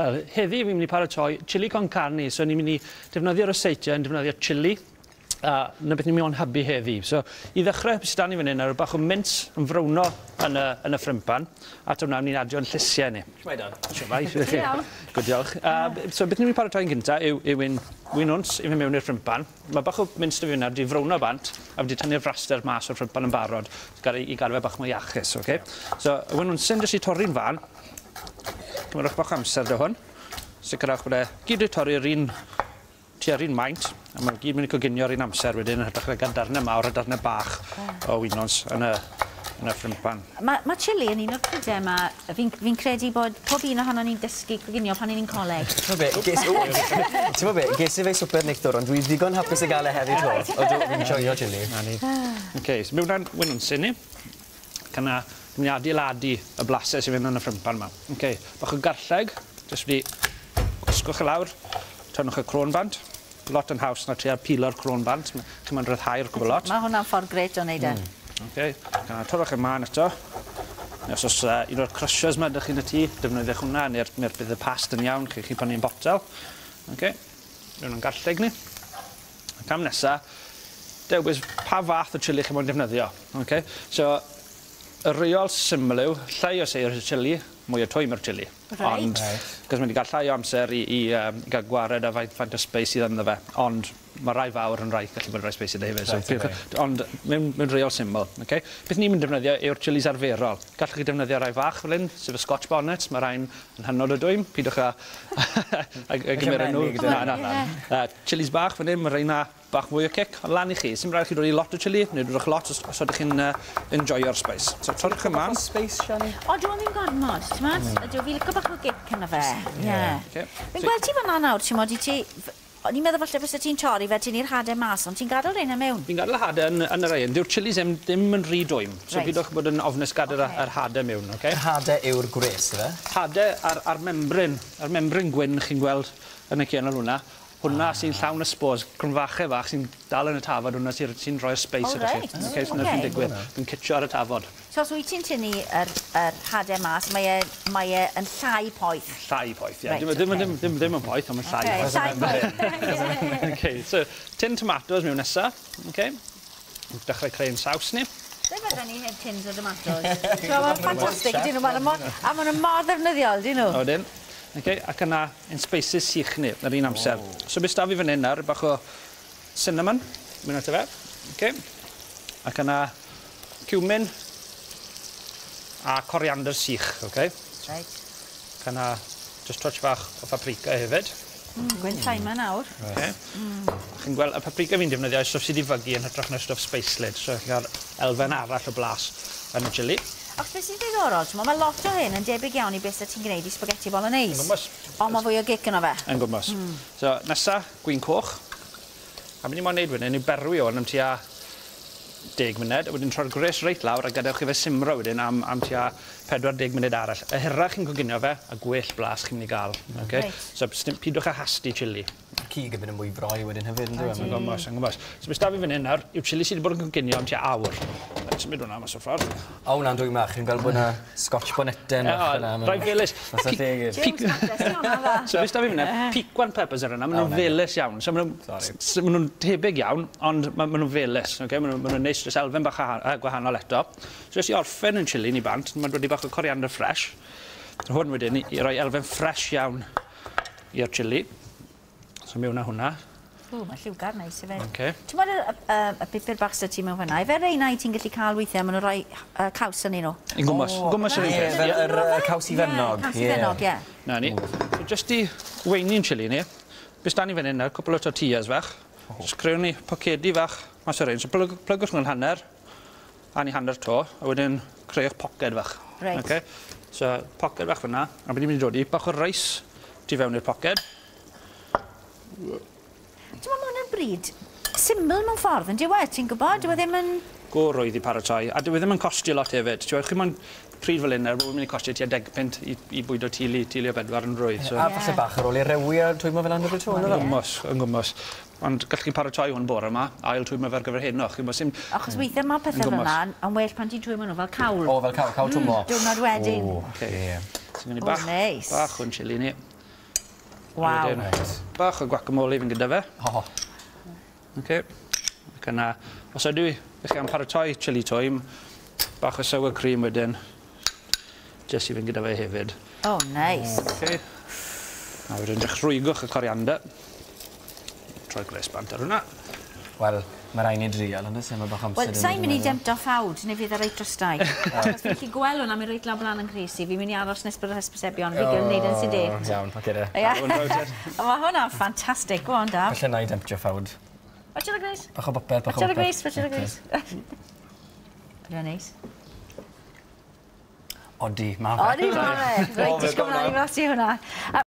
Wel, heddi fi'n mynd i paratoi chili con carne, so ni'n mynd i defnyddio ryseitiau yn defnyddio chili, a 'na beth ni'n mynd i hybu heddi. So, i ddechrau, beth sydd 'da ni fan hyn, ar bach o mince yn frowno yn y ffrympan, a to nawr ni'n adio'n llysiau ni. Shwmae, Dan? Shwmae, shwmae. Iawn. Good, diolch. So, beth ni'n mynd i paratoi yn gyntaf yw un winwns i fynd mewn i'r ffrympan. Mae bach o mince 'da fi fyna, wedi frowno bant, a wedi tynnu'r fraster mas o'r ffrympan yn barod, i gael fe bach mwy iachus, okay? So, y winwnsyn jyst i torri'n fan. Cymerwch bach o amser 'da hwn. Sicrhewch bod e gyd wedi torri'r un, tua'r un maint, a mae'n gyd mynd i coginio'r un amser wedyn, yn hytrach na gael darnau mawr a darnau bach o winwns yn y ffrympan. Mae chili yn un o'r prydau yma, fi'n credu bod pob un ohono ni'n dysgu coginio pan ni'n coleg. Ti'n be, ges, ti'n be, ges i fe swper neithiwr, ond dwi ddigon hapus i gael e heddi 'to. Ydw, fi'n joio chili. Na ni. OK, so mewn â'n winwnsyn ni. Cyna, ni'n mynd i adeiladu y blasau sy'n mynd yn y ffrympan yma. OK, bach o garlleg, jyst wedi gwasgwch e lawr, tynnwch y croen bant. Lot yn haws na trio peelo'r croen bant, chi'n mynd rhyddhau'r cwbl lot. Mae hwnna'n ffordd grêt o wneud e. OK, cyna torrwch e mân eto. Neu os oes un o'r crushers yma ydych chi'n y tŷ, defnyddiwch hwnna, neu'r neu bydd y past yn iawn, chi'n chi prynu'n botel. OK, mewn yn garlleg ni. Y cam nesa, dewis pa fath o chili chi'n moyn defnyddio. OK, so y reol syml yw, llai o seir y chili, mwy o twym yw'r chili. Ond, cos mae wedi cael llai o amser i gael gwared a faint o spice sydd ynddo fe. Ond mae rai fawr yn rai gallu bod yn rai spicy iddo hefyd. So, Reit, ocê. Ond mewn reol syml. Okay? Beth ni'n mynd defnyddio yw'r chilies arferol. Gallwch chi defnyddio rai fach fel hyn, sef y Scotch bonnets. Mae rhain yn hynod o dwym. Pidwch â gymryd nhw. Menig, Na, na, na. Chilies bach fan hyn, mae rheina bach mwy o cic. Ond lan i chi. Sim rhaid chi dod i lot o chili, neu dodwch lot os ydych chi'n enjoyo'r spice. So, torrwch y man. Spice, Siani? O, dwi'n ddim gormod, ti'n modd? Ydw, fi licio bach o gic yna fe. Ie. Okay. Fi'n gweld ti fan'na nawr, ti'n modd, i ti. O'n i'n meddwl falle fysa ti'n torri fe, ti'n i'r hadau mas, ond ti'n gadael rheina mewn. Fi'n gadael y hadau yn y rhain. Dyw'r chilies ddim yn rhy dwym. So pidwch bod yn ofnus gadael yr hadau mewn, okay? Yr hadau yw'r gwres, ife? Hadau a'r membryn gwyn chi'n gweld yn y cenol hwnna. Hwnna sy'n llawn y spores, cromfachau fach sy'n dal yn y tafod, hwnna sy'n sy rhoi'r spice O, iddo chi. Okay, so 'na sy'n digwydd. Dwi'n cytio ar y tafod. So os wyt ti'n tynnu yr hadau mas, mae e yn llai poeth. Llai poeth, ie. Reit, Ddim, ocê. ddim yn poeth, ond mae'n llai Okay, poeth. llai poeth. Okay, so tin tomatoes mewn nesa. Okay. Dechrau creu'n saws ni. Be fydden ni heb tins o tomatoes? So, mae'n ffantastig, dyn nhw, a maen nhw mor ddefnyddiol, dyn nhw. A wedyn, okay, ac yna ein spices sych ni, yr un amser. Oh. So beth 'da fi fan hyn nawr, bach o cinnamon, mynd ato fe. Okay. Ac yna cumin a coriander sych, okay. Ac yna just touch bach o paprika hefyd. Gwynt thyme nawr. Okay. Chi'n gweld, y paprika fi'n defnyddio yw stwff sydd wedi fygu yn hytrach na stwff spicelyd, so chi'n cael elfen arall o blas yn y chili. Ac beth sy'n ddiddorol, ti'n mae lot o hyn yn debyg iawn i beth sydd ti'n gwneud i spaghetti bolognese. Yn gwmws. Ond mae fwy o gic yno fe. Yn gwmws. So, nesa, gwin coch. A mynd i moyn neud wedyn yw berwi hwn am tua 10 munud, a wedyn troi'r gwres reit lawr a gadewch i fe simro wedyn am tua 40 munud arall. Y hirach chi'n coginio fe, y gwell blas chi'n mynd i gael. Okay? Reit. So, pidwch â hastu chili. Cig yn mynd yn mwy froi wedyn hefyd, yn dwi? Yn gwmws, yn gwmws. So, beth 'da fi fan hyn nawr yw chili sydd wedi bod yn coginio am tua awr. Reit, symud hwnna mas o'r ffordd. O, hwnna'n dwymach. Chi'n gweld bod yna Scotch bonneten fach yna. Rai felys. Mas o lle i gyd. James Mattis, di hwnna dda. So beth 'da fi fan hyn, piquant peppers ar yna, maen nhw'n O, na. felys iawn. So maen nhw'n Sorry. ma nhw'n tebyg iawn, ond ma nhw'n felys. Okay? Maen nhw'n neis, jyst elfen bach gwahanol eto. So jyst i orffen yn chili ni bant, mae'n dod i bach o coriander fresh. Hwn wedyn i roi elfen fresh iawn i'r chili. So mewn â hwnna. O, mae lliwgar neis i fe. Okay. Ti'n gwybod y pupur bach sydd ti mewn fan'na? Ife reina i ti'n gallu cael weithiau, maen nhw'n rhoi caws yn nhw. Yn gwmws, gwmws yr un Ie, peth. fel Ie. yr caws hufennog. Ie, caws hufennog, ie. Na ni. So just i weini'n chili ni, beth 'da ni fan hyn nawr, cwpl o tortillas fach. Just crewn ni pocedi fach mas o'r ein. So plygwch nhw'n hanner, a ni hanner to, a wedyn creu'ch poced fach. Reit. Okay. So poced fach fyna, a beth ni'n mynd i dod i, bach o reis tu fewn i'r poced. Ti'n meddwl mae hwnna'n bryd syml mewn ffordd, yn diwedd, ti'n gwybod? Dyw e ddim yn. Go rwydd i paratoi, a dyw e ddim yn costio lot hefyd. Ti'n gwybod, chi moyn pryd fel hyn, er, mae'n mynd i costio tua 10 punt i bwydo teulu o bedwar yn rwydd. So, A falle bach ar ôl i rewi a twymo fel andur y to, Yn yna? gwmws, yn gwmws. Ond gallwch chi paratoi hwn bore yma, ail twymo fe ar gyfer heno. Chi'n gwybod, Achos weithiau mae pethau Yn fel gwmws. yna yn well pan ti'n twymo nhw fel cawl. O, fel cawl, cawl twmo. Diwrnod wedyn. O, Ocê. ie. So, gen i O, bach, neis. bach o'n chili ni. Waw. Wedyn, Reit. Bach o guacamole i fynd gyda fe. O, Okay. Ac yna, os ydw i, ych chi am paratoi chili twym, bach o sour cream wedyn, jyst i fynd gyda fe hefyd. Oh, nice. Okay. A wedyn dechrwygwch y coriander. Troi gwres bant ar hwnna. Wel, mae rhaid ni drial, ond oes e, mae bach amser. Wel, sa'n mynd i demto ffawd, neu fydd e reit drostai. Achos fi'n gallu gweld hwnna, mynd reit lawr blaen yn nghrys i. Fi'n mynd i aros nes bod yr hysbysebion. Fi'n gael wneud yn sydd. Iawn, oce de. Ie. Hwn rownd it. Mae hwnna'n ffantastig. Go on, Daf. Falle na i demtio ffawd. Watch it, Grace. Bach o bopeth, bach o Watch it, bopeth. Grace. Watch it, Grace. Ydy o'n neis? Odi, ma fe. Odi, ma fe. Reit, O, fe disgwyl mlaen i flasu hwnna.